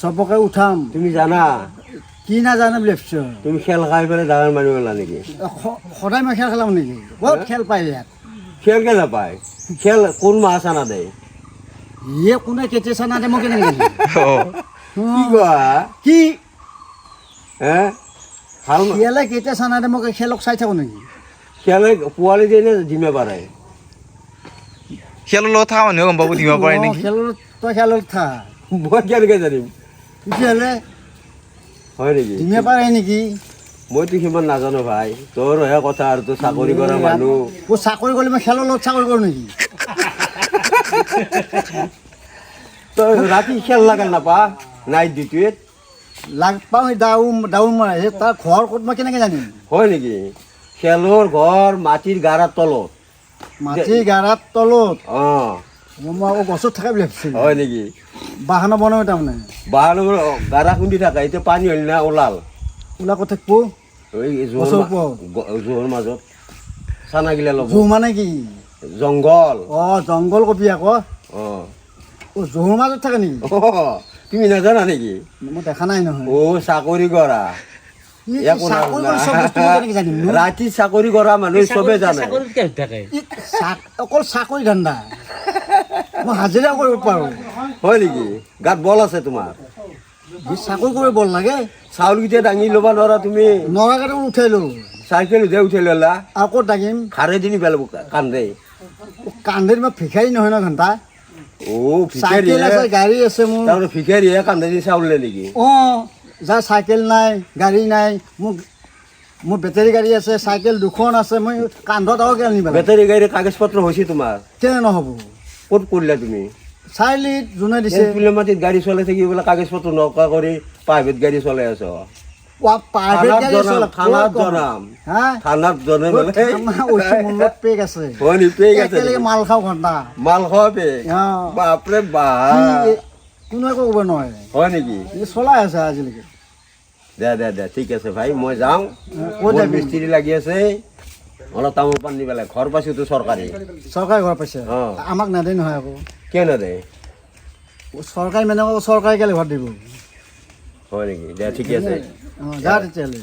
চবকে উঠাম। তুমি জানা? কি নাজানে বুলি ভাবছ? তুমি খেল খাই পেলাই ডাঙৰ মানুহ হ'লা নেকি? সদায় মই খেল খেলাম নেকি? বহুত খেল পায় ইয়াত। খেল কেলে নাপায়? খেল কোন মাহ চানা দে? ইয়ে কোনে কেতিয়া চানা দে মই কেনেকৈ জানিম? কি কোৱা? কি? হে, ভাল। শিয়ালে কেতিয়া চানা দে মই খেলক চাই থাকোঁ নেকি? খেলে পোৱালি দিয়ে নে জিমে পাৰে? শিয়ালৰ লগত থকা মানুহে গম পাব দিব পাৰে নেকি। খেলত তই খেলত থাক। মই কেনেকৈ জানিম? তেতিয়াহ'লে হয় নেকি? ডিমে পাৰে নেকি? মইতো সিমান নাজানো ভাই, তোৰহে কথা আৰু, তোৰ চাকৰি কৰা মানুহ। মই চাকৰি কৰিলে মই খেলৰ লগত চাকৰি কৰোঁ নেকি? তই ৰাতি খেল লাগাল নাপা নাইট ডিউটিত? লাগ পাওঁ, দাউ দাউ মাৰে। সেই তাৰ ঘৰ ক'ত মই কেনেকৈ জানিম? হয় নেকি? খেলৰ ঘৰ মাটিৰ গাৰাৰ তলত। মাটি গাৰাত তলত? অঁ। মই আকৌ গছত থাকে বুলি ভাবিছিলোঁ। হয় নেকি? বাহানা বনাওঁ তাৰমানে। বাহানো গাৰা খুন্দি থাকে, এতিয়া পানী হ'ল না, ওলাল। ওলা ক'ত থাকিব? এই জোৰ গছৰ ওপৰত? জোৰ মাজত চানাগিলা ল'ব। জোৰ মানে কি? জংঘল। অঁ, জংঘল কবি আকৌ। অঁ। অ', জোৰ মাজত থাকে নেকি? অঁ, তুমি নাজানা নেকি? মই দেখা নাই নহয়। অ', চাকৰি কৰা। ই একো চাকৰি নাজানা। কৰি চব বস্তু মই কেনেকৈ জানিম নো? ৰাতি চাকৰি কৰা মানুহ চবে জানে। চাকৰিত কেনে থাকে? ই অকল চাকৰি ধান্দা। মই হাজিৰা কৰিব পাৰোঁ। হয় নেকি? গাত বল আছে তোমাৰ? ই চাকৰি কৰিব বল লাগে। চাউলকেইটা দাঙি ল'ব নোৱাৰা তুমি? নৰাকেইটা উঠাই লওঁ। চাইকেল উঠাই উঠাই ল'লা? আৰু ক'ত দাঙিম? খাৰে দিনি পেলাব কান্দে। কান্ধে মই ভিখাৰী নহয় ন ঘণ্টা। অ', ভিখাৰী। চাইকেল আছে, গাড়ী আছে মোৰ। তাৰমানে ভিখাৰীয়ে কান্ধে দি চাউল লয় নেকি? অঁ, যাৰ চাইকেল নাই, গাড়ী নাই, মোৰ বেটেৰী গাড়ী আছে, চাইকেল দুখন আছে, মই কান্ধত আৰু কেলে নিব লাগে? বেটাৰী গাড়ীৰ কাগজ পত্ৰ হৈছে তোমাৰ? কেলে নহ'ব? ক'ত কৰিলা তুমি? চাৰিআলিত যোনে দিছে। পিলে মাটিত গাড়ী চলাই থাকি বোলে কাগজ পত্ৰ নকা কৰি প্ৰাইভেট গাড়ী চলাই আছ? প্ৰাইভেট থানাত গাড়ী জনাম, চলা। থানাত জনাম। হা। থানাত জনাই বোলে। মোৰ পেক আছে। হয় নি? পেক আছে একেলগে নেকি? মাল খাওঁ ঘণ্টা। মাল খোৱা পেক? অঁ। বাপৰে বাপ। কোনো একো ক'ব নোৱাৰে। হয় নেকি? ই চলাই আছে আজিলৈকে। দে দে দে, ঠিক আছে ভাই, মই যাওঁ। ক'ত মোৰ যাবি? মিস্ত্ৰী লাগি আছে, অলপ তামোল পাণ দি পেলাই। ঘৰ পাইছোতো চৰকাৰী। চৰকাৰী ঘৰ পাইছে? অঁ। আমাক নেদে নহয় আকৌ। কিয় নেদে? চৰকাৰী মানে আকৌ চৰকাৰী কেলে ঘৰ দিব? হয় নেকি? দে, ঠিকে আছে। অঁ, যা তেতিয়াহ'লে।